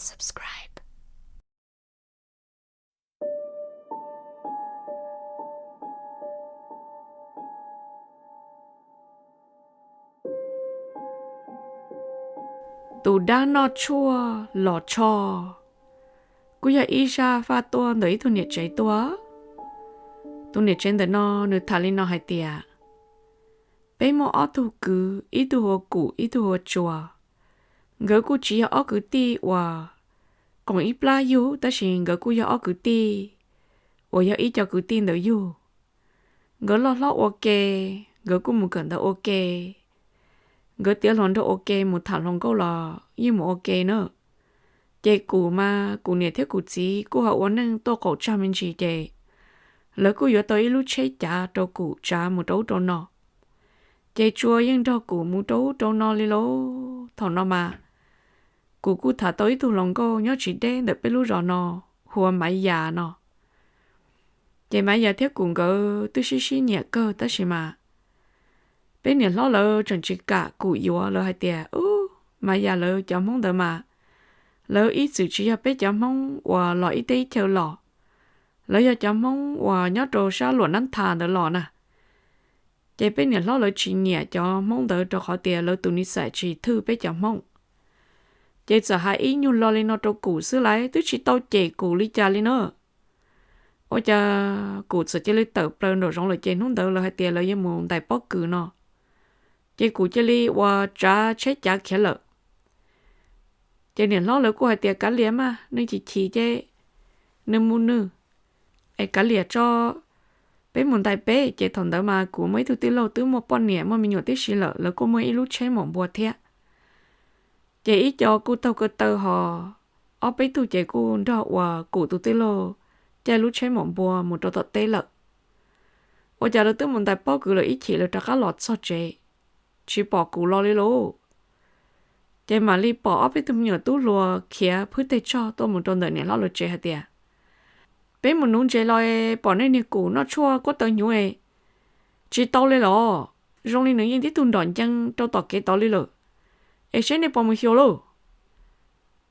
subscribe. Tus dab noj tshuaj los tsho. Kuj yog ib zaj faj tuaj ntawm ib tug niam tsev tuaj. Tus niam tsev ntawm no nws tham li no hais tias, peb muaj ob tug kwv, ib tug hu ua Kum, ib tug hu ua Tsua. Nkawd kuj tsis yog ob kwv tij uas koom ib plab yug, tab sis nkawd kuj yog ob kwv tij uas yog ib co kwv tij ntawd yug. Nkawd loj hlob ua ke, nkawd kuj mus kawm ntawv ua ke. Nkawd tiav hluas nraug ua ke, mus tham hluas nkauj los yeej mus ua ke na. Ces Kum mas Kum niam thiab Kum txiv kuj ho ua neej tuaj qaum tsag me ntsis ces lawv kuj yuav tau ib lub tsheb cav rau Kum tsav mus rau ub rau no. Ces Tsua yeej nrog Kum mus rau ub rau no li lauj. Thaum no mas Kum kuj tham tau ib tug hluas nkauj nyob tsis deb ntawm peb lub zos no, hu ua Maiv Yas no. Ces Maiv Yas thiab Kum nkawd twb sib sib nyiam kawg tab sis mas peb niam hlob lawv tseem tsis kam Kum yuav, lawv hais tias, ub, Maiv Yas lawv cov Hmoob ntawd mas lawv ib txwm tsis yog peb cov Hmoob uas los ib teb ib chaw los, lawv yog cov Hmoob uas nyob rau sab Luam Nab Thas ntawd los na. Ces peb niam hlob lawv tsis nyiam cov Hmoob ntawd rau qhov tias lawv tus nis xais tsis thwj peb cov Hmoob. Ces txawm hais ib nyuag lo li no rau Kum xwb lawv twb tsis tau cem Kum li cas li na. Ua cas Kum txawm cia li tawm plaws nraum zoov lawm ces hnub ntawd lawv hais tias lawv yuav mus ntais pob kws no, ces Kum cia li ua tsav tsheb cav khiav lawm. Ces niam hlob lawv kuj hais tias kav liam mas, nws chim chim ces nws mus nws, es kav liam tso, peb mus ntais peb. Ces thaum ntawd mas Kum muaj ib tug tij laug twb muaj poj niam muaj me nyuam tib si lawm, lawv kuj muaj ib lub tsheb maum npua thiab. Ces ib co kuj taug ko taw ho ob peb tug ces kuj nrog uas Kum tus tij laug caij lub tsheb maum npua mus rau tom teb lawm. Ua cas lawv twb mus ntais pob kws lawm ib chim lawv rov qab los txog tsev, tsis pom Kum los li lauj. Ces mam li pom ob peb tug me nyuam tub hluas khiav phwb teg tsog tuaj mus rau ntawm niam hlob lawv tsev hais tias, peb mus nuv ntses los pom nej niag Kum noj tshuaj kuab taw hnyuv es tsis tau li los, zoo li nws yeej tib tug nrom ncees rau tom kev tod li lawm, es seb nej puas mus xyuas lauj.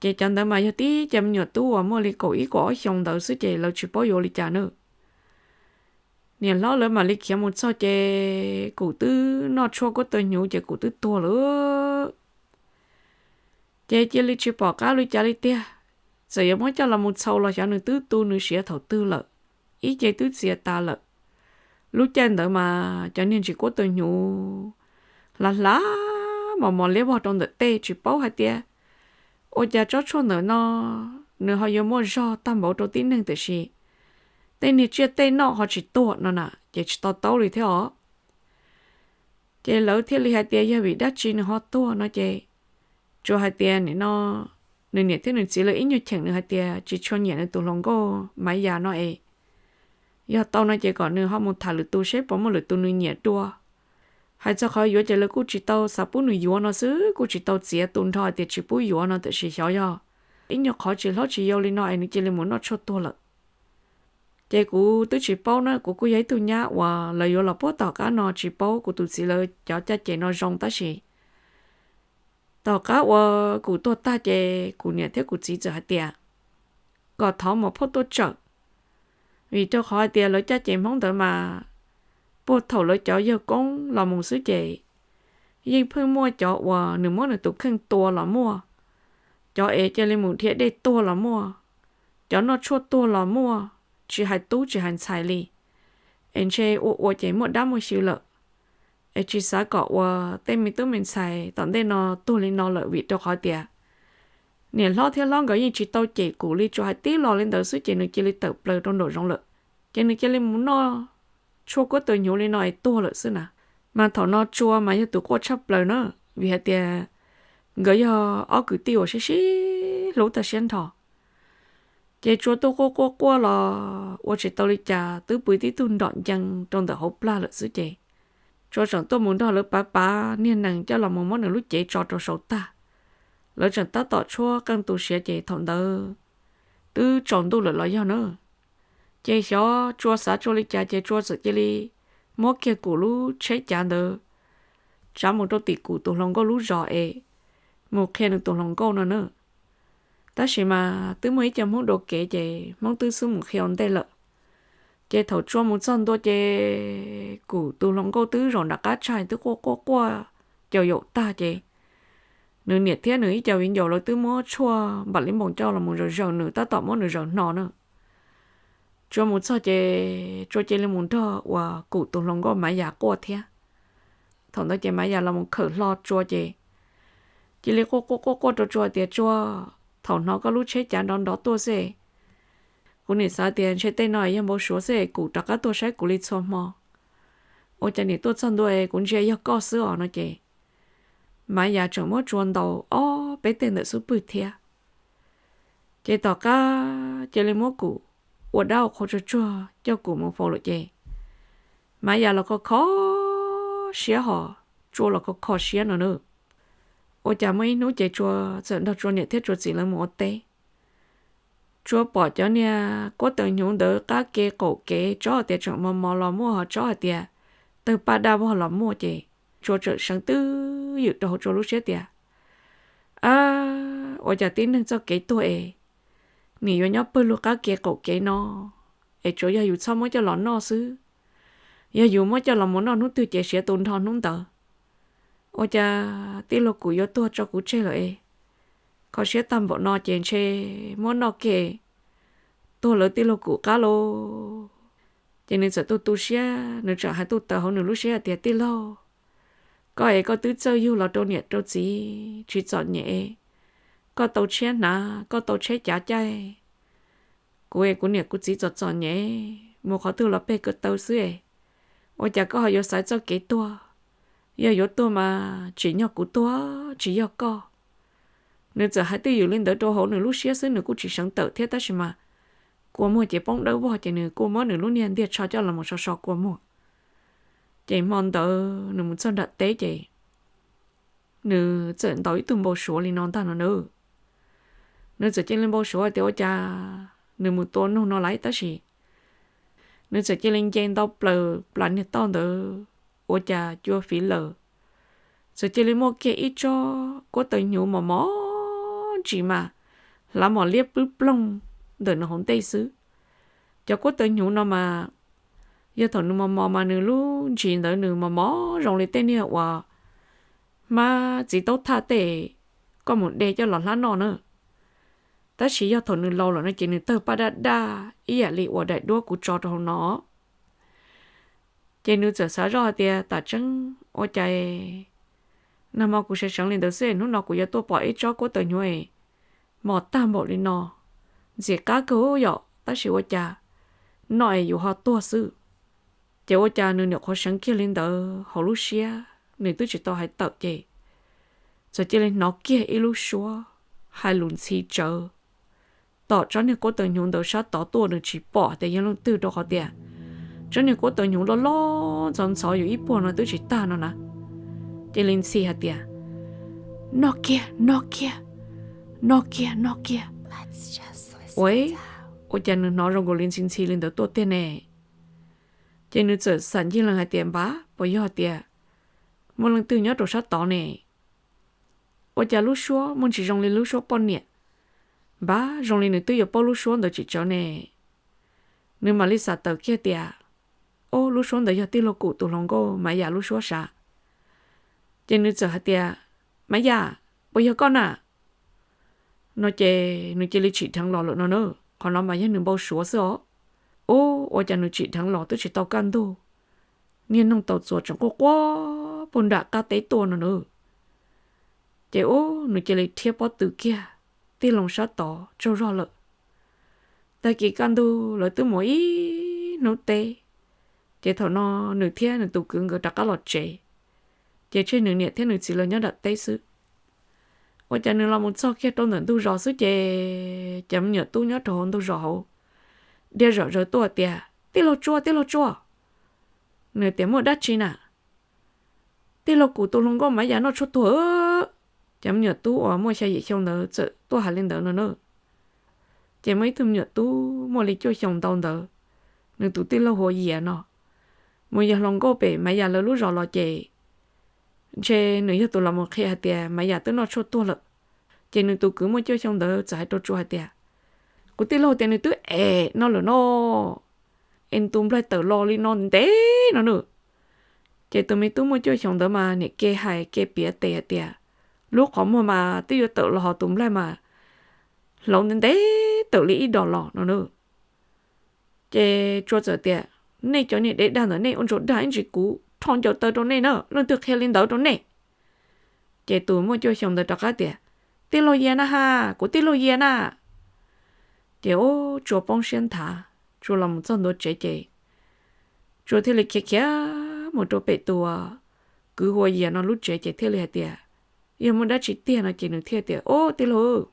Ces cov ntawd mas yog tib cov me nyuam tub uas muaj li kaum ib kaum ob xyoo ntawd xwb ces lawv tsis paub yuav ua li cas na. Niam hlob lawv mam li khiav mus txog ces Kum twb noj tshuaj kuab taw hnyuv ces Kum twb tuag lawm. Ces cia li tsis pom qab li cas li tiag, txawm yuav muab coj los mus txhaus los xyov nws twb tu nws siav thaum twg lawm, ib ce twb txias tas lawm. Lub caij ntawd mas cov niag ntsis kuab taw hnyuv hlav hlav mos mos liab vog rau ntawm tej, tsis paub hais tias ua cas tsob tshuaj ntawm no nws ho yuav muaj zog tag npaum rau tib neeg, tiam sis tej niag tsiaj tej noj ho tsis tuag no na, ces tsis to taub li thiab os. Ces lawv thiaj li hais tias yog vim dab tsi nws ho tuag no ces, tsuas hais tias nim no nws niam thiab nws txiv lawv ib nyuag cheem nws hais tias tsis tshua nyiam nws tus hluas nkauj Maiv Yas no es, yog tau no ces kom nws ho mus tham lwm tus seb puas muaj lwm tus nws nyiam dua. Hais txog qhov yuav ces lawv kuj tsis tau xav pub nws yuav no xwb, kuj tsis tau txiav tu nrho hais tias tsis pub yuav no, tiam sis xyov yog ib nyuag qhov tsis hlob tsis yau li no es nws cia li mus noj tshuaj tuag lawm. Ces kuv twb tsis paub na, kuv kuj yog ib tug nyab uas lawv yuav los puag tom qab no, tsis paub kuv tus txiv lawv cov caj ces no zoo tab sis tom qab uas kuv tuag tag ces kuv niam thiab kuv txiv txawm hais tias kom thov Muas Phauj tuaj tsawm, vim rau qhov hais tias lawv caj ces Hmoob ntawd mas puag thaum lawv cov yawg koob los mus xwb ces yeej pheej muaj cov uas nws muab nws tus kheej tua los muaj, cov es cia li mus dhia dej tuag los muaj, cov noj tshuaj tuag los muaj, tsis hais tub tsis hais ntxhais li. Es ntshe ua ua ces muaj dab muaj xyw lawm, es tsis xav kom ua tej me tub me ntxhais tom ntej no tuag li no lawm, vim rau qhov tias niam hlob thiab hlob nkawd yeej tsis tau cem kuv li, tsuas hais tib lo li ntawd xwb ces nws cia li tawm plaws rau nraum zoov lawm. Ces nws cia li mus noj tshuaj kuab taw hnyuv li no es tuag lawm xwb na. Mas thaum no Tsua mas yog tus quaj tshaj plaws na, vim hais tias nkawd yog ob kwv tij uas sib sib hlub tag siab nrho. Ces Tsua tuaj quaj quaj quaj los ua tsis tau li cas, twb pw tib tug nrom ncees rau ntawm hauv plag lawm xwb ces Tsua tseem tuaj mus nrog lawv pav pav niag nees coj los mus muab nws lub cev tso rau saud tag. Lawv tseem tab tom tshuab qeej tu siav ces thaum ntawd twb tsaus ntuj lawm los yog na. Ces xyov Tsua xav Tsua li cas ces Tsua txawm cia li muab kiag kuv lub tsheb cav ntawd tsav mus rau tim kuv tus hluas nkauj lub zos es mus qhia nws tus hluas nkauj no na. Tab sis mas twb muaj ib co Hmoob dua kev ces Hmoob twb xub mus qhia ua ntej lawm. Ces thaum Tsua mus txog ntua ces Kum tus hluas nkauj twb zaum nram qab tsaig twb quaj quaj quaj caum yaum tag ces nws niam thiab nws ib co viv ncaus lawv twb muab tshuaj npam li npoos coj los mus zaws zaws nws tab tom muab nws zaws hno na. Tsua mus txog ces Tsua cia li mus nrog uas Kum tus hluas nkauj Maiv Yas quaj thiab. Thaum ntawd ces Maiv Yas los mus khawm hlo Tsua ces cia li quaj quaj quaj quaj rau Tsua tias, Tsua, thaum hnov koj lub tsheb cav nrov nrov tuaj xwb, kuv nim xav tias ntshe tej no yog npau suav xwb es Kum rov qab tuaj saib kuv li txhua hmo. Ua cas nim tuaj txog ntua es kuv ntsia yog koj xwb os no ces Maiv Yas tseem muab Tsua ntaus ob peb teg ntawm xub pwg thiab. Ces tom qab cia li muab Kum ua dab ua qhua tsuag tsuag coj Kum mus faus lawm ces Maiv Yas los kho kho siab hos Tsua los kho kho siab no na. Ua cas muaj ib hnub ces Tsua txawm nrog Tsua niam thiab Tsua txiv lawv mus ua teb. Tsua pom cov niag kuab taws hnyuv ntawd qab ke qaum kev tsob hais tias tseem mos mos los muaj hos tsob hais tias tawg paj daj vog los muaj ces Tsua txawm seev twb ywm rau hauv Tsua lub siab tias, A, ua cas tib neeg txoj kev tuag es nim yuav nyob pawg lug qab ke qaum kev no es tsuas yog yus txhob muab coj los noj xwb. Yog yus muab coj los mus noj hnub twg ces siav tu nrho hnub ntawd. Ua cas tij laug Kum yuav tuag tso kuv tseg lawm es kho siab tag npaum no ces ntshe muab noj kiag tuag lawv tij laug Kum qab lauj. Ces nws txawm tu tu siab, nws txawm hais tuj tawv hauv nws lub siab hais tias, Tij laug, koj es koj twb txawj yug los rau niam rau txiv tsis txom nyem, koj tau tshiab hnav, koj tau tsheb cav caij, kuv es kuv niam kuv txiv txom txom nyem, mus qhov twg los peg ko taw xwb es ua cas koj ho yuav xaiv txoj kev tuag? Yog yuav tuag mas tsim nyog kuv tuag tsis yog koj. Nws txawm hais twj ywm li ntawd rau hauv nws lub siab xwb, nws kuj tsis seev tawm thiab tab sis mas kua muag ces poob dawb vog ces nws kuj muab nws lub niag ntiag tsho coj los mus so so kua muag. Ces hmo ntawd nws mus txog nram teb ces nws txawm ntaus ib tug npau suav li no ntag no na. Nws txawm cia li npau suav tias ua cas nws mus tua noog no laiv tab sis nws txawm cia li nce ntau plaws plas niag toj ntawd ua cas cua fiv lawm. Txawm cia li muaj kiag ib tsob kuab taws hnyuv mos mos ntsis mas hlav mos liab pwb ploog ntawm nws hauv ntej xwb. Cov kuab taws hnyuv no mas yog thaum nws mos mos mas nws lub ntsis ntawd nws mos mos zoo li tej niag uas hmab txiv taub thaj tej koj mus de coj los hlab noj na. Tab sis yog thaum nws laus lawm no ces nws tawg paj daj daj ib yam li uas daim duab kuv tso rau hauv no. Ces nws txawm xav zoj hais tias tam tseeb ua cas nag hmo kuv seev seev li ntawd xwb hnub no kuv yuav tuaj pom ib tsob kuab taws hnyuv mos tag npaum li no, ntxim qab kawg yom, tab sis ua cas noj es yus ho tuag xwb. Ces ua cas nws nyuam qhuav seev kiag li ntawd hauv lub siab nws twb tsis tau hais tawm ces txawm cia li hnov kiag ib lub suab hais lus ntxhi tsawv tom tsob niag kuab taws hnyuv ntawd sab tod tuaj, nws tsis pom tias yog leej twg rau qhov tias tsob niag kuab taws hnyuv loj loj ntxhov ntxhov yus ib puag no twb tsis tag no na. Cia li ntxhi hais tias, Noj kiag, noj kiag, noj kiag, noj kiag. Ua, ua cas nws hnov zoo nkaus li ntxhi ntxhi li ntawd tuaj tiag ne? Ces nws txawm xam ncig lees hais tias, Npab, puas yog tias muaj leej twg nyob rau sab tod ne? Ua cas lub suab muaj ntsis zoo li lub suab poj niam? Npab, zoo li nws twb yuav paub lub suab ntawd tsis tsawg ne. Nws mam li xam tawm kiag tias, Ob, lub suab ntawd yog tij laug Kum tus hluas nkauj Maiv Yas lub suab sav. Ces nws txawm hais tias, Maiv Yas, puas yog koj na? No ces nws cia li tsim dheev los lawm no na. Qhov no mas yog nws npau suav xwb os. Ub, ua cas nws tsim dheev los twb tsis tau kaj ntug, niag noog taus txuas tseem quaj quaj puag nram qab teb tuaj no na. Ces ub, nws cia li rhiab pob tw kiag, tig loo sab tod tsaug zog lawm. Tag kis kaj ntug lawv twb mus ib hnub teb, ces thaum no nws thiab nws tus kwv nkawd rov qab los tsev, ces tseg nws niam thiab nws txiv lawv nyob nram teb xwb. Ua cas nws los mus txog kiag rau ntawm ntug zos xwb ces cov me nyuam tub nyob rau hauv ntug zos hauv dhia zom zaws tuaj tias, Tij laug Tsua, tij laug Tsua! Nws tias, Muaj dab tsi na? Tij laug Kum tus hluas nkauj Maiv Yas noj tshuaj tuag. Cov me nyuam tub uas muaj xya yim xyoo ntawd txawm tuaj hais li ntawd no na. Ces muaj ib tug me nyuam tub muaj li cuaj xyoo ntau ntawd, nws tus tij laug hu ua Yias no, mus yos hluas nkauj pem Maiv Yas lawv lub zos los ces ntshe nws yog tus los mus qhia hais tias Maiv Yas twb noj tshuaj tuag lawm. Ces nws tus kwv muaj cuaj xyoo ntawd txawm hais rau Tsua hais tias, kuv tij laug tias nws twb ev no lawm no, es tus nplaig tawm los li no ntev no nws. Ces tus me tub muaj cuaj xyoo ntawd mas niam ke hais ke piav tes hais tias, lub qhov muag mas twb yuav tawm los ho tus nplaig mas hlauv ntev ntev tawm li ib dos los no nws. Ces Tsua txawm tias, nej cov niag dev dag ntawm nej ua ntsuag dag ib ntsis kuv rho ncaws taw rau nej na, leej twg qhia li ntawd rau nej? Ces tus muaj cuaj xyoo ntawd rov qab tias, tij laug Yia na ha, kuv tij laug Yia na. Ces ub Tsua poob siab nthav, Tsua los mus txog ntua tsev ces Tsua thiaj li khiav khiav mus rau pem tus kwv hu ua Yia no lub tsev ces thiaj li hais tias, yog muaj dab tsi tiag no ces nws thiaj tias, ub tij laug,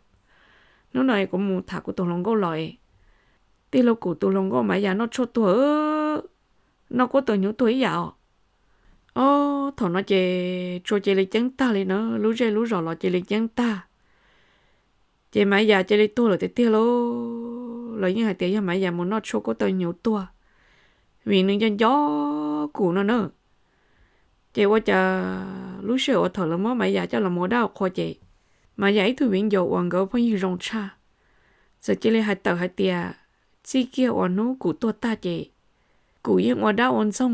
hnub no kuv mus tham kuv tus hluas nkauj los es tij laug kuv tus hluas nkauj Maiv Yas noj tshuaj tuag, noj kuab taw hnyuv tuag ib yam os. Ob thaum no ces Tsua cia li ceeb tag li na, lub zej lub zos los cia li ceeb tag. Ces Maiv Yas cia li tuag lawm tiag tiag lauj. Lawv yeej hais tias yog Maiv Yas mus noj tshuaj kuab taw hnyuv tuag, vim nws nco nco kuv no na. Ces ua cas lub sij hawm uas thaum lawv muab Maiv Yas coj los ua dab ua qhua ces Maiv Yas ib tug viv ncaus uas nkawd phooj ywg zoo tshaj txawm cia li hais tawm hais tias, txij kiag uas hnub kuv tuag tag ces kuv yeej ua dab ua ntxoog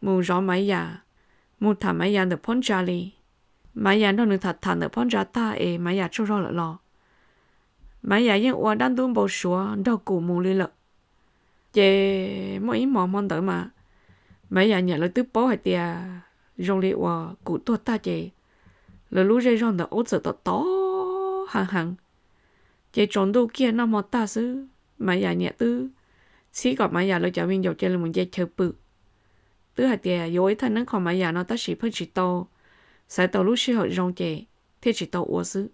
mus zov Maiv Yas, mus tham Maiv Yas ntawm phab ntsa li. Maiv Yas nrog nws tham tham ntawm phab ntsa tag es Maiv Yas tsaug zog lawm los Maiv Yas yeej ua dab ntub npau suav nrog kuv mus li lawm. Ces muaj ib hmo hmo ntawd mas Maiv Yas niam lawv twb paub hais tias zoo li uas kuv tuag tag ces lawv lub zej zog ntawd aub txawm tom tod heev heev. Ces tsaus ntuj kiag noj hmo tag xwb Maiv Yas niam twb txhib kom Maiv Yas lawv cov viv ncaus cia li mus nce chaw pw. Twb hais tias yuav ua ib thaj neeb kho Maiv Yas no tab sis pheej tsis tau xaiv tau lub sij hawm zoo ces thiaj tsis tau ua xwb.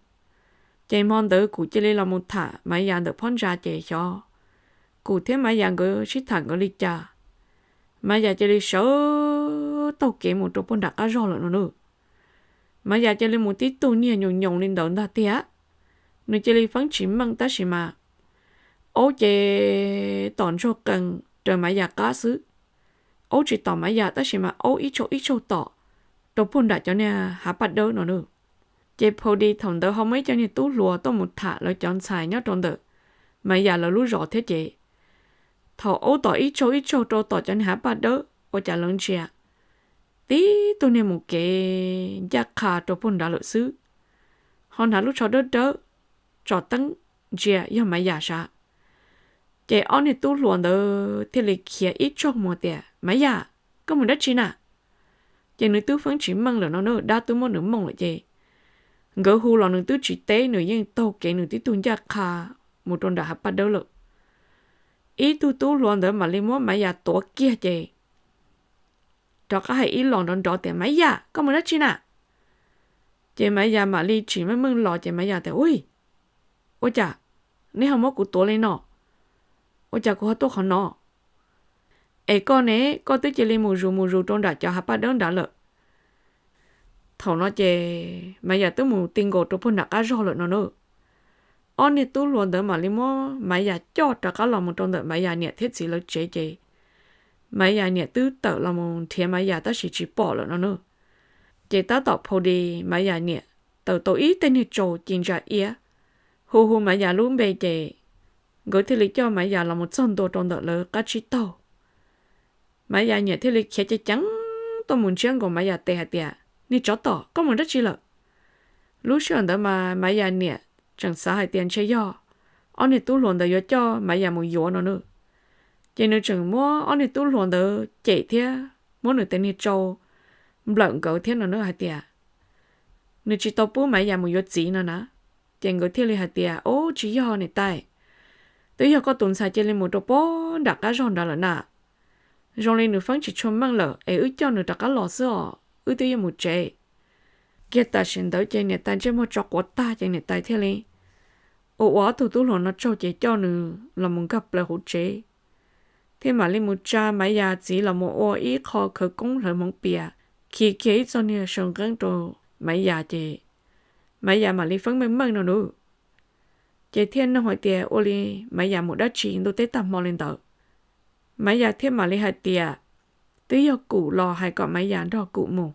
Ces hmo ntawd kuv cia li los mus tham Maiv Yas ntawm phab ntsa ces xyov kuv thiab Maiv Yas nkawd sib tham nkawd li cas, Maiv Yas cia li sawv taug kev mus rau puag nram qab zog lawm no na. Maiv Yas cia li mus tib tug niag nyoos nyoos li ntawd ntag tiag. Nws cia li feeb tsis meej tab sis mas aub ces tom ntsoog qees raws Maiv Yas qab xwb. Aub tsis tom Maiv Yas tab sis mas aub ib tsaug ib tsaug tom rau puag nram cov niag hav paj dawb no na. Ces phaus dis thaum ntawd ho muaj ib co niag tub hluas tuaj mus tham lawv cov ntxhais nyob rau ntawm Maiv Yas lawv lub zos thiab ces thaum aub tom ib tsaug ib tsaug rau tom cov niag hav paj dawb ua cas lawv ntsia tib tug niag mus kev ncaj qha rau puag nrad lawm xwb, ho hnav lub tsho dawb dawb, tsom teeb ntsia yog Maiv Yas sav. Ces ob niag tub hluas ntawd thiaj li khiav ib tsaug mus tias, Maiv Yas, koj mus dab tsi na? Ces nws twb feeb tsis meej lawm no na, dab twb muab nws mooj lawm ces nkawd hu los nws twb tsis teb, nws yeej taug kev nws tib tug ncaj qha mus rau nram hav paj dawb lawm. Ib tug tub hluas ntawd mam li muab Maiv Yas tuav kiag ces rov qab hais ib los nrov nrov tias, Maiv Yas, koj mus dab tsi na? Ces Maiv Yas mam li tsim meej meej los ces Maiv Yas tias, Ui, ua cas neb ho muab kuv tuav li no? Ua cas kuv ho tuaj qhov no? Es koj ne, koj twb cia li mus zus mus zus rau nram cov hav paj dawb nrad lawm. Thaum no ces Maiv Yas twb mus ti nkaus rau puag nram qab zog lawm no na. Ob niag tub hluas ntawd mam li muab Maiv Yas coj rov qab los mus rau ntawm Maiv Yas niam thiab txiv lawv tsev ces Maiv Yas niam twb tawm los mus nrhiav Maiv Yas tab sis tsis pom lawm no na. Ces tab tom phaus dis Maiv Yas niam taws tau ib teg niag tsau ci ntsa iab, hu hu Maiv Yas lub npe ces nkawd thiaj li coj Maiv Yas los mus txog ntua rau ntawm lawv qab tsib taug. Maiv Yas niam thiaj li khiav ceev ceev tuaj mus ntsiab nkaus Maiv Yas tes hais tias, Niag tsov tom, koj mus dab tsi lawm? Lub sij hawm ntawd mas Maiv Yas niam tseem xav hais tias ntshe yog ob niag tub hluas ntawd yuav coj Maiv Yas mus yuav no na. Ces nws tseem muab ob niag tub hluas ntawd cem thiab muab nws tes niag tsau nplawm nkawd thiab no na hais tias, nws tsis tau pub Maiv Yas mus yuav txiv no na. Ces nkawd thiaj li hais tias, Ub, tsis yog niam tais, twb yog koj tus ntxhais cia li mus rau puag nram qab zog nrad lawm na. Zoo li nws feeb tsis tshua meej lawm es wb coj nws rov qab los xwb os, wb twb yuav mus tsev. Kiag tam sim ntawd ces niam tais ntsej muag tso quav tag ces niam tais thiaj li ua ua ob tug tub hluas no tsaug ces coj nws los mus nkag plaws hauv tsev, thiab mam li mus tsa Maiv Yas txiv los mus ua ib qho khawv koob hlawv hmoov pias, khi kiag ib txoj niag saw nqeeb rau Maiv Yas ces Maiv Yas mam li feeb meej meej no nub. Ces thiaj nug hais tias ua li Maiv Yas mus dab tsi ntuj teb tag hmo li ntawd. Maiv Yas thiaj mam li hais tias, twb yog kuv los hais kom Maiv Yas nrog kuv mus.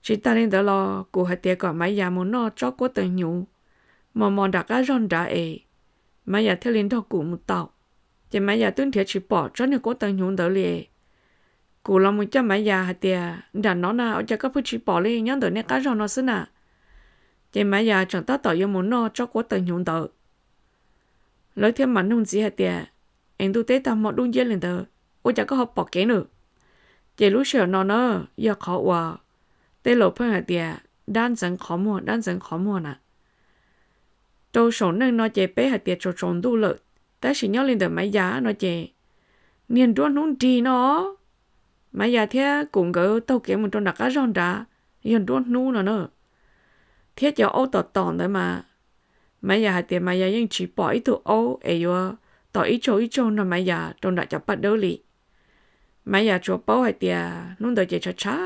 Tsis tas li ntawd los kuv hais tias kom Maiv Yas mus noj tsob kuab taw hnyuv, mos mos nram qab zog nrad es Maiv Yam thiaj li nrog Kum mus tau. Ces Maiv Yam twb nrhiav tsis pom tsob niag quab taws hnyuv ntawd li. Kum los mus coj Maiv Yam hais tias, nram no na, ua cas koj pheej tsis pom li, nyob ntawm nej qab zog no xwb na. Ces Maiv Yam tseem tab tom yuav mus noj tsob quab taws hnyuv ntawd. Lawv thiaj mam nug ntxiv hais tias, es ntuj teb tag hmo dub nciab li ntawd, ua cas koj ho pom kev nws? Ces lub sij hawm no na, yog qhov uas tej laus pheej hais tias dab ntxeev qhov muag, dab ntxeev qhov muag na. Rau saum neej no ces peb hais tias tsaus tsaus ntuj lawm, tab sis nyob li ntawm Maiv Yam no ces niag nruab hnub nrig no, Maiv Yam thiab Kum nkawd taug kev mus rau nram qab zog nrad, yog nruab hnub no na. Thiab cov aub tom tom ntawd mas, Maiv Yam hais tias Maiv Yam yeej tsis pom ib tug aub es yuav tom ib tsaug ib tsaug nrog Maiv Yam rau nram cov paj dawb li. Maiv Yam tsuas paub hais tias hnub ntawd ces tshav tshav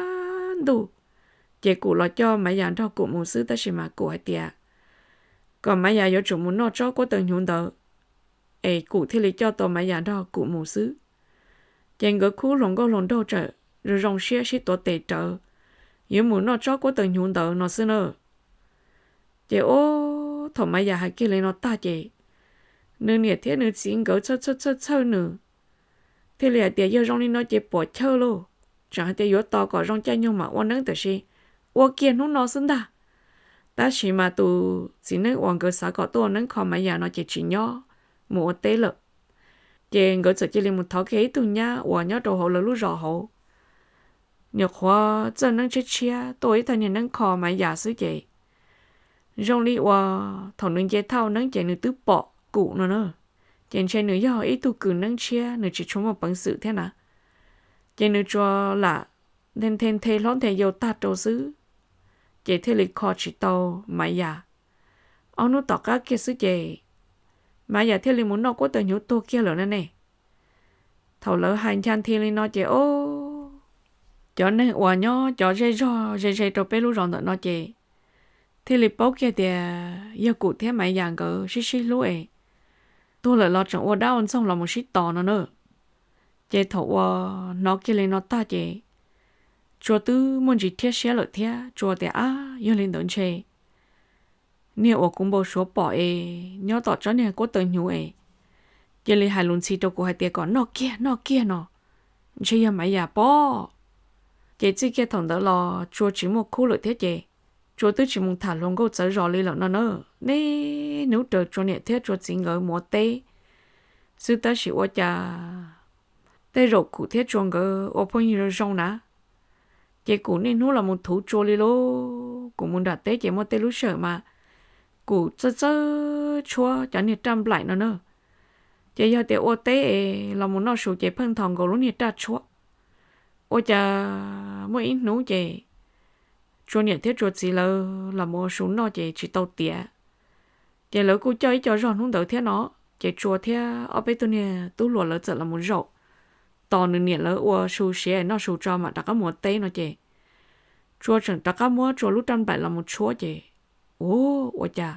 ntuj, ces Kum los coj Maiv Yam nrog Kum mus xwb, tab sis mas Kum hais tias kom Maiv Yam yuav tsum mus noj tsob quab taws hnyuv ntawd, es Kum thiaj li coj tau Maiv Yam nrog Kum mus xwb. Ces nkawd khub hluas nkauj hluas nraug txawm zoo zoo siab sib tuav tes rawv, yuav mus noj tsob quab taws hnyuv ntawd no xwb na. Ces ub, thaum Maiv Yam hais kiag li no tag ces nws niam thiab nws txiv nkawd txhawj txhawj txhawj txhawj nws, thiaj li hais tias yog zoo li no ces puam chawj lauj, tseem hais tias yuav tos kom zoo caij nyoog mam ua neeb, tiam sis ua kiag hnub no xwb ntag. Tab sis mas tus txiv neeb uas nkawd xav kom tuaj ua neeb kho Maiv Yam no ces tsis nyob, mus ua teb lawm. Ces nkawd txawm cia li mus thov kiag ib tug nyab uas nyob rau hauv lawv lub zos hauv, nyuam qhuav txawj neeb tshiab tshiab tuaj ua ib thaj niag neeb kho Maiv Yam xwb ces zoo li uas thaum nws nce thaj ua neeb ces nws twb pom Kum no na. Ces ntshe nws yog ib tug kws neeb tshiab, nws tsis tshua muaj peev xwm thiab na. Ces nws tsuas lam nthe nthe nthe hlob nthe yau tag rau xwb, ces thiaj li kho tsis tau Maiv Yam. Ob hnub tom qab kiag xwb ces Maiv Yam thiaj li mus noj quab taws hnyuv tuag kiag lawm na ne. Thaum lawv hais ncha nthi li no ces ob, cov neeg uas nyob cov zej zog ze ze rau peb lub zos ntawm no ces thiaj li paub kiag tias yog Kum thiab Maiv Yam nkawd sib sib hlub es tuag lawm los tseem ua dab ua ntxoog los mus sib tos no na. Ces thaum uas hnov kiag li no tag ces Tsua twb muaj ntsis thiab siab lawm thiab, Tsua tias, ab, yog li ntawd ntshe niag uas kuv npau suav pom es nyob tom tsob niag quab taws hnyuv es cia li hais lus ntxhi rau kuv hais tias kom noj kiag noj kiag no, ntshe yog Maiv Yam pob. Ces txij kiag thaum ntawd los Tsua tsis muaj khub lawm thiab ces Tsua twb tsis mus tham hluas nkauj txawv zos li lawm no na. Niaj hnub raws Tsua niam thiab Tsua txiv nkawd mus ua teb xwb tab sis ua cas tej zaum Kum thiab Tsua nkawd ua phooj ywg zoo zoo na, ces Kum niaj hnub los mus thuv Tsua li lauj. Kum mus nram teb ces muaj tej lub sij hawm mas Kum txawj txawj tshuab cov niag raj nplaim no na. Ces yog tias ua teb es los mus noj su ces pheej nthos nkaus lub niag raj tshuab. Ua cas muaj ib hnub ces Tsua niam thiab Tsua txiv lawv los mus ua su noj ces tsis tau tiav. Ces lawv kuj coj ib co zog hnub ntawd thiab no, ces Tsua thiab ob peb tug niag tub hluas lawv txawm los mus zaum tos nws niam lawv ua su siav noj su tso mam rov qab mus ua teb no ces Tsua tseem rov qab muab Tsua lub raj nplaim los mus tshuab ces, ua, ua cas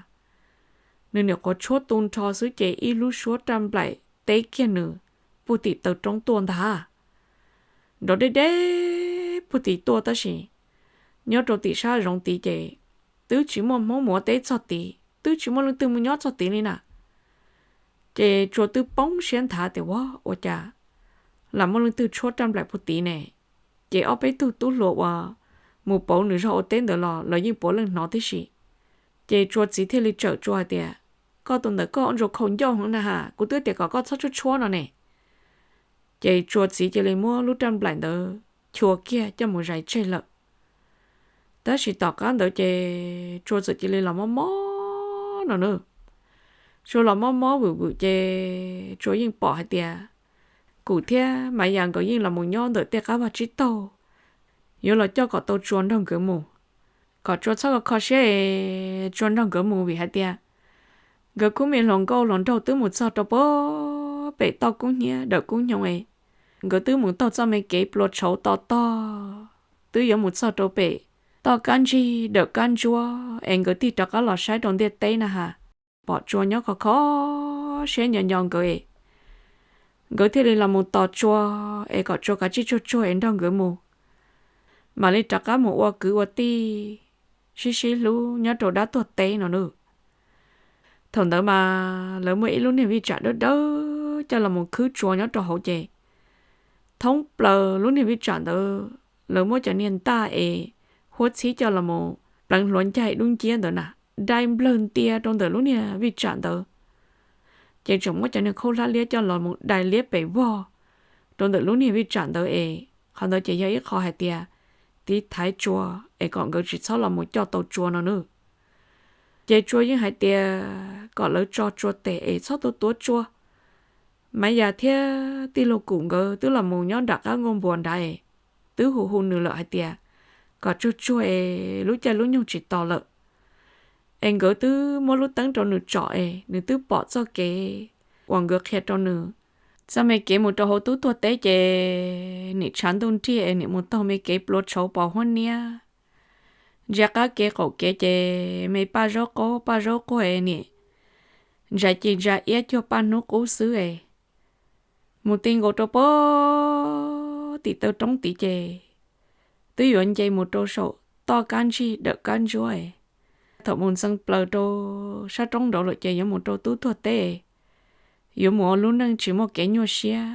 nws niam qhuav tshuab tu nrho xwb ces ib lub suab raj nplaim teb kiag nws puag tim taw roob tuaj ntag. Nrov deb deb puag tim tuaj tab sis nyob rau tim sab zoov tid ces twb tsis muaj Hmoob mus ua teb txog tid, twb tsis muaj leej twg mus nyob txog tid li na. Ces Tsua twb poob siab nthav tias, ua, ua cas lam muaj leej twg tshuab raj nplaim puag tid ne? Ces ob peb tug tub hluas uas mus pauv nws zog ua teb ntawd los lawv yeej puav leej hnov tib si. Ces Tsua txiv thiaj li tsawm Tsua hais tias, koj tus ntawm koj ua ntsuas khaus ncauj heev na has, kuv twb tias kom koj txhob tshuab tshuab no ne. Ces Tsua txiv cia li muab lub raj nplaim ntawd chua kiag coj mus zais tseg lawm. Tab sis tom qab ntawd ces Tsua txawm cia li los mob mob no na. Tsua los mob mob vwm vwm ces Tsua yeej pom hais tias Kum thiab Maiv Yam nkawd yeej los mus nyob ntawm tej qab vaj tsib taug, yuav los coj kom tau Tsua nrog nkawd mus. Kom Tsua txhob kho kho siab es Tsua nrog nkawd mus vim hais tias nkawd khub me hluas nkauj hluas nraug twb mus txog rau puag pem toj kub hnyiab dawm kub hnyo es, nkawd twb mus taug txoj me kev plua tshauv to tog, twb yuav mus txog rau pem toj kab ntsig dawm kab ntsuab es nkawd tig rov qab los saib rau ntiaj teb na has. Pom Tsua nyob kho kho siab nyo nyo nkawd es, nkawd thiaj li los mus tos Tsua es kom Tsua kav tsij tsuag tsuag es nrog nkawd mus, mam li rov qab mus ua kwv ua tij sib sib hlub nyob rau dab tuag teb no na. Thaum ntawd mas lawv muaj ib lub niag vij tsam dawb dawb coj los mus khwb Tsua nyob rau hauv ces thoob plaws lub niag vij tsam ntawd lawv muab cov niag ntaj es huab txhib coj los mus pleev hluav ncaig dub nciab ntawd na, dai nplawg ntia rau ntawm lub niag vij tsam ntawd. Ces tseem muab cov niag khaub hlab liab coj los mus dai liab pes vog rau ntawm lub niag vij tsam ntawd es qhov ntawd ces yog ib qho hais tias tiv thaiv Tsua es kom nkawd tsis txhob los mus coj tau Tsua no nawb. Ces Tsua yeej hais tias kom lawv tso Tsua tes es txhob tuav tuav Tsua. Maiv Yaj thiab tij laug Kum nkawd twb los mus nyob nram qab nkuaj npua nrad es twb hu hu nws lawm hais tias kom tsuag tsuag es lub caij lub nyoog tsis tos lawm. Es nkawd twb muab lub teeb rau nws tsom es nws twb pom txoj kev uas nkawd qhia rau nws txoj me kev mus rau hauv tub tuag teb ces nim tshav ntuj nrig es nim mus taug me kev plua tshauv pos huab niab, ntsia qab kev qaum kev ces me paj zaub qaub paj zaub quag es nim ntsa ci ntsa iab cuag paj hnub qub xwb es mus ti nkaus rau pem tim taw roob tid ces twb yuav nce mus rau saum toj kab ntsig dawm kab ntsuab es thaum mus ntxeev plaws rau sab roob nraud lawm ces yuav mus rau tub tuag teb, yuav mus ua lub neej tsis muaj kev nyuaj siab.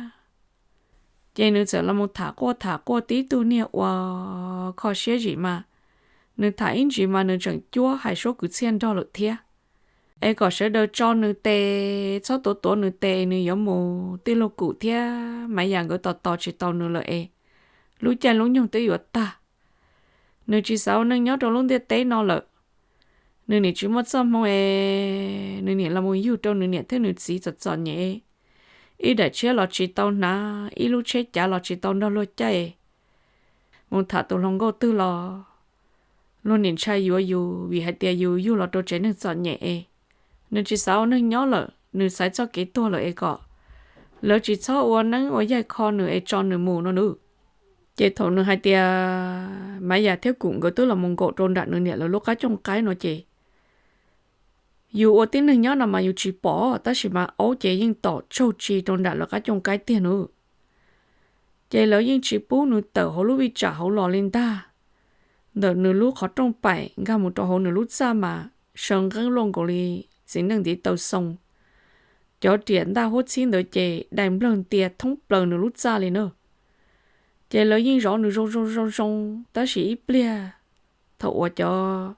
Ces nws txawm los mus tham quaj tham quaj tib tug niag ua kho siab zim mas, nws tham ib ntsis mas nws tseem cuab hais suab kwv txhiaj nrog lawm thiab. Es kom sawv daws tso nws tes, txhob tuav tuav nws tes, nws yuav mus, tij laug Kum thiab Maiv Yaj nkawd tos tos tsis tau nws lawm es lub caij lub nyoog twb yuav tag. Nws tsis xav ua neej nyob rau lub ntiaj teb no lawm. Nws nim tsis muaj txoj hmoo es nws nim los mus yug rau nws niam thiab nws txiv txom txom nyem, ib daim tshiab los tsis tau hnav, ib lub tsheb cav los tsis tau nrog luag caij. Mus tham tus hluas nkauj twg los luag nim ntshai yuav yus vim hais tias yus yug los rau tsev neeg txom nyem es nws tsis xav ua neeg nyob lawm, nws xaiv txoj kev tuag lawm es kom lawv tsis txhob ua neeb ua yaig kho nws es tso nws mus no nawb. Ces thaum nws hais tias Maiv Yaj thiab Kum nkawd twb los mus nkaum rau nram nws niam lawv lub qab cooj qaib no ces yus ua tib neeg nyob no mas yus tsis pom, tab sis mas aub ces yeej tom tsaug tsi rau nram lawv qab cooj qaib tiag nawb. Ces lawv yeej tsis pub nws tawm hauv lub vij tsam hauv los li ntag. Ntawm nws lub qhov rooj paim nkag mus rau hauv nws lub txaj mas saw nqeeb luaj nkaus li txiv neej ntiv taw xoo. Cov riam ntaj huab txhib ntawd ces dai nplawg ntia thoob plaws nws lub txaj li na. Ces lawv yeej zov nws zoo zoo zoo zoo, tab sis ib pliag thaum uas cov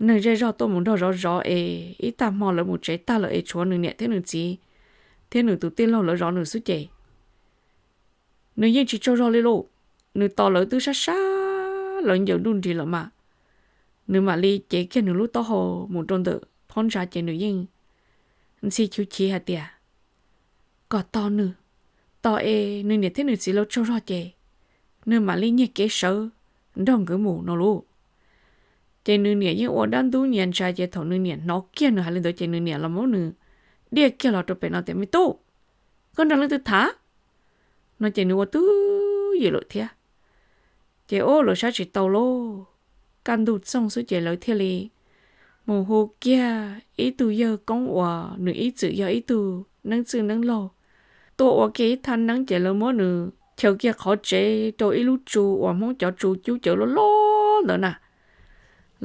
neeg zej zog tuaj mus nrog zov zov es ib tag hmo lawv mus tsev tag lawm es tshuav nws niam thiab nws txiv thiab nws tus tij laug lawv zov nws xwb ces nws yeej tsis tsaug zog li lauj. Nws tos lawv twb sab sab lawv ncaws nruj nris lawm mas nws mam li cev kiag nws lub taub hau mus rau ntawm phab ntsa ces nws yeej ntxhi chwv chiv hais tias kom tos nws, tos es nws niam thiab nws txiv lawv tsaug zog ces nws mam li nyiag kev sawv nrog nkawd mus no lauj. Ces nws niam yeej ua dab ntub nyias ntsa ces thaum nws niam hnov kiag nws hais li ntawd ces nws niam los muab nws diaj kiag los rau pem no tias, Me tub, koj nrog leej twg tham? No ces nws ua twj ywm lawm thiab. Ces ua lawv saib tsis tau lauj, kaj ntug txoog xwb ces lawv thiaj li mus hu kiag ib tug yawg koob uas nws ib txwm yog ib tug neeb txwj neeb laug tuaj ua kiag ib thaj neeb ces lawv muab nws chaws kiag qhov tsev rau ib lub tsu uas Hmoob cov tsu cub cawv loj loj ntawd na.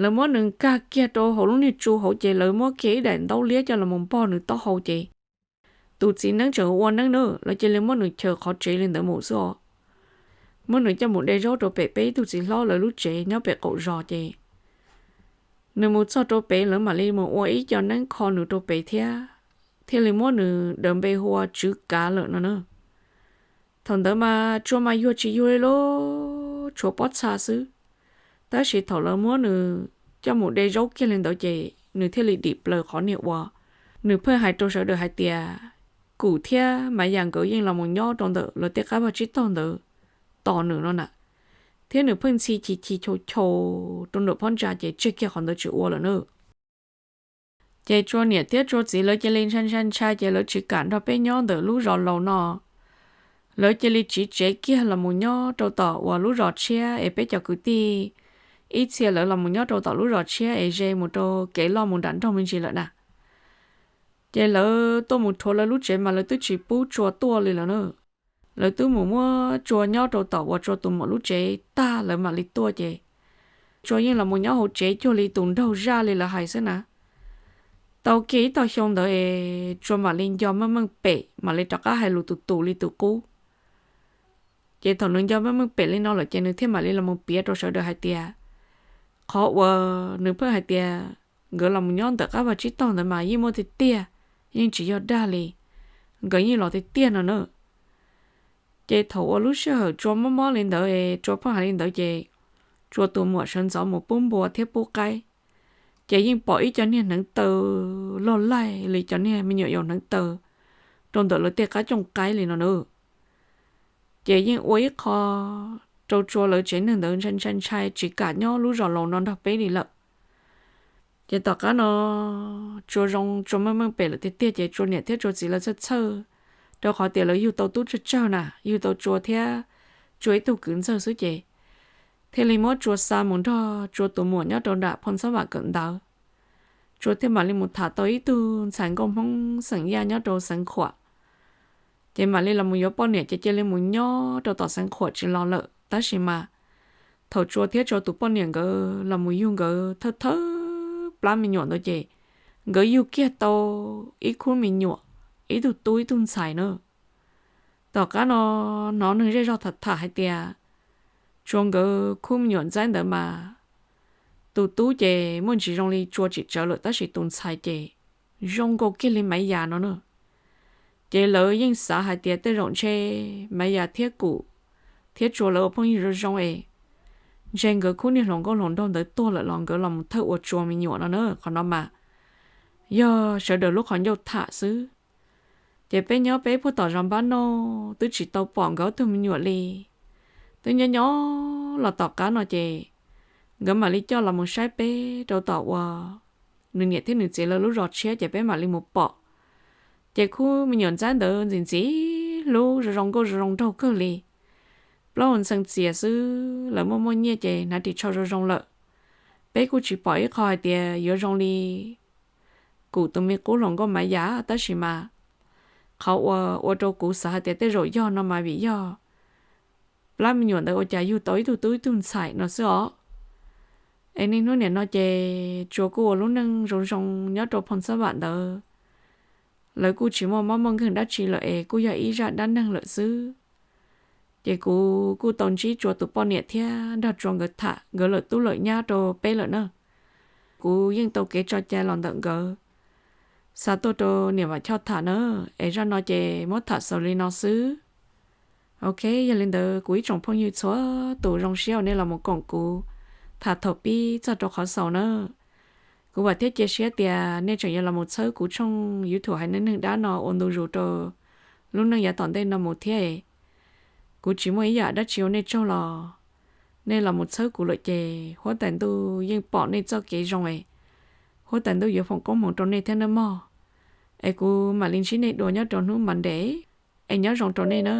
Lawv muab nws nkag kiag rau hauv lub niag tsu hauv ces lawv muab kiag ib daim ntaub liab coj los mus npog nws taub hau ces tus txiv neeb tseem ua neeb na, lawv cia li muab nws chaws qhov tsev li ntawd mus xwb os. Muab nws coj mus de zaub rau pem peb ib tug txiv hlob lawv lub tsev nyob pem qaum zos ces nws mus txog rau pem lawv mam li mus ua ib co neeb kho nws rau pem thiab, thiaj li muab nws daws npe hu ua Tswv Kav lawm no na. Thaum ntawd mas Tsua mas yuag tsis yuag li lauj, tshuav pob txha xwb. Tab sis thaum lawv muab nws coj mus de zaub kiag li ntawd ces nws thiaj li dim plaws qhov niag uas nws pheej hais rau sawv daws hais tias Kum thiab Maiv Yaj nkawd yeej los mus nyob rau ntawm lawv tej qab vaj tsib taug ntawd tos nws no na, thiab nws pheej ntxhi chis chis chaus chaus rau ntawm phab ntsa ces tseg kiag qhov ntawd tsis ua lawm na. Ces Tsua niam thiab Tsua txiv lawv cia li ntshai ntshai ntshai ces lawv tsis kam nrog peb nyob ntawm lub zos laus no. Lawv cia li tsiv tsev kiag los mus nyob rau tom uas lub zos tshiab es peb cov kwv tij ib txhia lawv los mus nyob rau tom lub zos tshiab es ze mus rau kev loj mus nram nroog me ntsis lawm na. Ces lawv tuaj mus rhuav lawv lub tsev mas lawv twb tsis pub Tsua tuaj li lawm na. Lawv twb mus muab Tsua nyob rau tom uas Tsua tus muam lub tsev tag lawv mam li tuaj ces Tsua yeej los mus nyob hauv tsev cuag li tus nraug zaj li lawv hais xwb na. Tau kiag ib tog xyoo ntawd es Tsua mam li nco meej meej pem, mam li rov qab hais lus tus tus li tus qub. Ces thaum nws nco meej meej pem li no lawm ces nws thiaj mam li los mus piav rau sawv daws hais tias qhov uas nws pheej hais tias nkawd los mus nyob ntawm qab vaj tsib taug ntawd mas yeej muaj tiag tiag, yeej tsis yog dag li, nkawd yeej los tiag tiag no na. Ces thaum uas lub sij hawm Tsua mob mob li ntawd es Tsua pheej hais li ntawd ces Tsua tus muam sawv ntxov mus pub npua thiab pub qaib, ces yeej pom ib co niag hneev taw loj laij li cov niag me nyuam yaus hneev taw rau ntawm lawv tej qab cooj qaib li no na. Ces yeej ua ib qho rau Tsua lawv tsev neeg ntawd ntshai ntshai ntshai tsis kam nyob lub zos laus no nrog peb li lawm. Ces tom qab no Tsua zoo Tsua meej meej pem lawm tiag tiag ces Tsua niam thiab Tsua txiv lawv txhawj txhawj, rau qhov tias lawv yug tau tub tsawg tsawg na, yug tau Tsua thiab Tsua ib tug kwv ntxawg xwb ces thiaj li muab Tsua xa mus nrog Tsua tus muam nyob rau nram Phoo Xab Vam kawm ntawv. Tsua thiaj mam li mus tham tau ib tug ntxhais nkauj Hmoob xeem Yaj nyob rau xeev Khuam. Ces mam li los mus yuav poj niam ces cia li mus nyob rau tom xeev Khuam tsis los lawm. Tab sis mas thaum Tsua thiab Tsua tus poj niam nkawd los mus yug nkawd thawj thawj plab me nyuam ntawd ces nkawd yug kiag tau ib khub me nyuam, ib tug tub ib tug ntxhais na. Tom qab no hnov neeg zej zog tham tham hais tias Tsua nkawd khub me nyuam ntxaib ntawd mas tus tub ces muaj ntsis zoo li Tsua tsis tsawv lawm tab sis tus ntxhais ces zoo nkaus kiag li Maiv Yas no na. Ces lawv yeej xav hais tias tej zaum ntshe Maiv Yas thiab Kum thiab Tsua lawv ua phooj ywg zoo zoo es ntshe nkawd khub niag hluas nkauj hluas nraug ntawd tuag lawm los nkawd los mus thawj ua Tsua me nyuam no na. Qhov no mas yog sawv daws lub qhov ncauj tham xwb. Ces peb nyob peb puag tom zos Npab Nauj twb tsis tau pom nkawd ob tug me nyuam li. Twb nyob nyob los tom qab no ces nkawd mam li coj los mus saib peb rau tom uas nws niam thiab nws txiv lawv lub zos tshiab ces peb mam li mus pom. Ces khub me nyuam ntxaib ntawd ntxim ntxim hlub zoo zoo nkauj zoo zoo nraug kawg li. Plaub hau ntxhee txias xwb, lawv muaj muaj nyiaj ces hnav ris tsho zoo zoo lawm. Peb kuj tsis pom ib qho hais tias yuav zoo li Kum tus me qub hluas nkauj Maiv Yas tab sis mas qhov uas ua rau kuv xav hais tias tej zaum yog no mas vim yog plab me nyuam ntawd ua cas yug tau ib tug tub ib tug ntxhais no xwb os. Es niaj hnub niam no ces Tsua kuj ua lub neej zoo zoo nyob rau Phoo Xab Vam ntawd. Lawv kuj tsis muaj mob muaj nkeeg dab tsi lawm es kuj yog ib zaj dab neeg lawm xwb. Ces kuv kuj tau ntsib Tsua tus poj niam thiab nrog Tsua nkawd tham nkawd lawm tub lawm nyab rau peb lawm na. Kuv yeej tau kev tso cai los ntawm nkawd, xa tuaj rau niam Vam Choj tham na. Es zaj no ces muab tham xaus li no xwb. Ok, yog li ntawd kuv ib tsoom phooj ywg txhua tus zoo siab uas nej los mus koom kuv tham thaum pib txog rau qhov xaus na. Kuv vam thiab cia siab tias nej tseem yuav los mus txhawb kuv tshooj YouTube Haiv Neeg Neeg Dab no ua ntu zus rau lub neej yav tom ntej no mus thiab. Kuv tsis muaj ib yam dab tsi ua nej tsaug los nej los mus txhawb kuv lawm ces huab tais ntuj yeej pom nej txoj kev zoo es huab tais ntuj yuav foom koob hmoov rau nej thiab nawb mog. Es kuv mam li ntsib nej dua nyob rau hnub Monday, es nyob zoo rau nej na.